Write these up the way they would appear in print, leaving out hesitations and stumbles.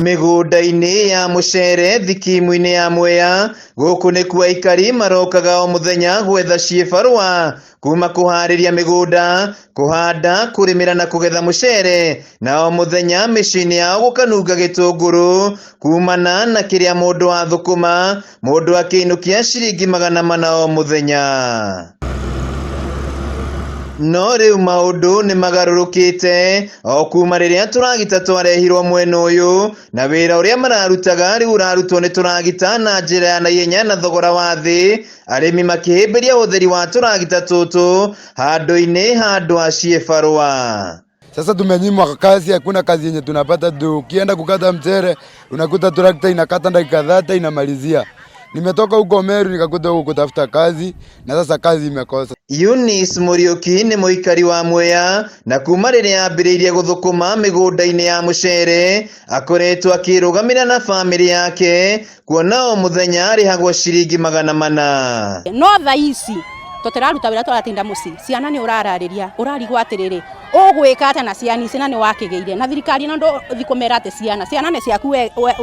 Mĩgũnda-inĩ ya mũcere thikimu-inĩ ya Mwea gũkũ nĩkuo aikari marokaga o mũthenya gwetha ciĩbarũa kuma kũharĩria mĩgũnda, kũhanda, kũrĩmĩra na kũgetha mũcere, na o mũthenya mĩciĩ-inĩ yao gũkanunga gĩtũngũrũ kumana na kĩrĩa mũndũ athũkũma, mũndũ akĩinũkia ciringi 400 o mũthenya. No rĩu maũndũ nĩ magarũrũkĩte o kuma rĩrĩa tũragita twarehirwo mwena ũyũ, na wĩra ũrĩa mararutaga rĩu ũrarutwo nĩ tũragita na njĩra ya naihenya na thogora wa thĩ, arĩmi makĩhĩmbĩria ũhũthĩri wa tũragita tũtũ handũ-inĩ ha andũ a ciĩbarũa. Sasa tumenyimwa kazi, hakuna kazi yenye tunapata. Ukienda kukata mchere unakuta trakta inakata dakika 30 inamalizia. Nimetoka huko Meru nikakuta huko kutafuta kazi na sasa kazi imekosa. Eunice Muriuki nĩ mũikari wa Mwea na kuma rĩrĩa ambĩrĩirie gũthũkũma mĩgũnda-inĩ ya mũcere akoretwo akĩrũgamĩra na bamĩrĩ yake kuona o mũthenya arĩhagwo ciringi 400. No thaa ici tũtĩraruta wĩra, tũratinda mũciĩ, ciana nĩ ũrararĩria, ũrarigwo atĩrĩrĩ, ũgwĩka atĩa na ciana ici, na nĩ wakĩgĩire na thirikari ĩno ndũthi kũmera atĩ ciana nĩ ciaku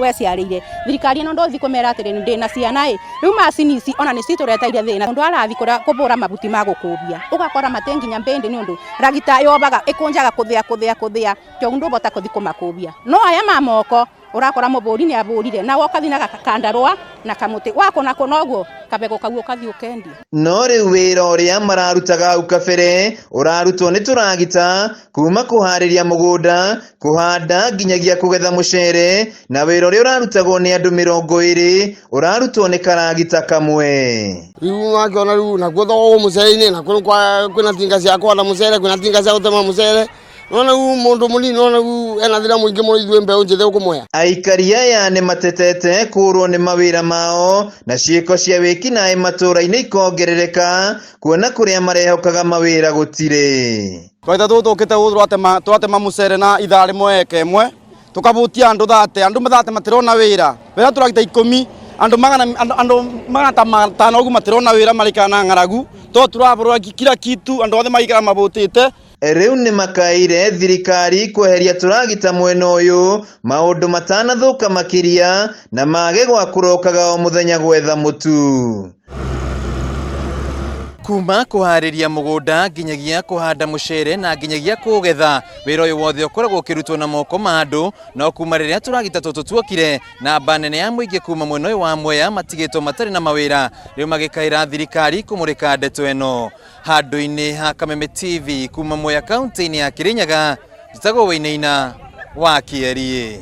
weciarĩire. Thirikari ĩno ndũthi kũmera atĩrĩrĩ, ndĩna ciana ĩ. Rĩu macini ici ona nĩ citũreteire thĩna. Mũndũ arathi kũrĩa kũbũra mabuti ma gũkũbia, ũgakora matĩ nginya mbĩndĩ, nĩ ũndũ ragita yobaga ĩkũnjaga kũthĩa kũthĩa kũthĩa, kĩoguo ndũbota kũthi kũmakũbia. No aya ma moko ũrakora mũbũri nĩ abũrire, nawe ũkathi na kandarũa na kamũtĩ wakũna kũna ũguo kabegũ kau ũkathi ũkendia. No rĩu wĩra ũrĩa mararutaga hau kabere ũrarutwo nĩ tũragita kuma kũharĩria mũgũnda, kũhanda nginyagia kũgetha mũcere, na wĩra ũrĩa ũrarutagwo nĩ andũ 20 ũrarutwo nĩ karagita kamwe. Rĩu wakĩona rĩu nakuo thoko mũcere-inĩ, nakuo kwĩna tinga cia kũhanda mũcere, kwĩna tinga cia gũtema mũcere. Nona rĩu mũndũ mũnini, nona rĩu ena thĩna mũingĩ mũno ithuĩ mbeũ njĩthĩ gũkũ. Aikari aya nĩ matetete kũrwo nĩ mawĩra mao na ciĩko cia wĩkinaĩ matũũra-inĩ ikongerereka kuona kũrĩa marehokaga mawĩra gũtirĩ. Twaita tũtũ tũkĩte gũkũ tũratema mũcere na ithaa rĩmwe eka ĩmwe, tũkabutia andũ 30, andũ 30 matirona wĩra. Wĩra tũragita 10, andũ magana ta 500 ũguo matirona wĩra, marĩkana na ng'aragu to tũrabũrũra kila kitu, andũ othe maikara mabũtĩte. Rĩu nĩ makaire thirikari kweheria tũragita mwena ũyũ maũndũ matanathũka makĩria na mage gwa kũrokaga o mũthenya gwetha mũtu. Kuma kũharĩria mũgũnda nginyagia kũhanda mũcere na nginyagia kũũgetha, wĩra ũyũ wothe ũkoragwo ũkĩrutwo na moko ma andũ, no kuma rĩrĩa tũragita tũtũ tuokire, namba nene ya mũingĩ kuma mwena ũyũ wa Mwea matigĩtwo matarĩ na mawĩra, rĩu magĩkaĩra thirikari kũmũrĩka ndeto ĩno. Handũ-inĩ ha Kameme TV kuma Mwea kaunti-inĩ ya Kirinyaga, njĩtagwo Wainaina wa Kĩeriĩ.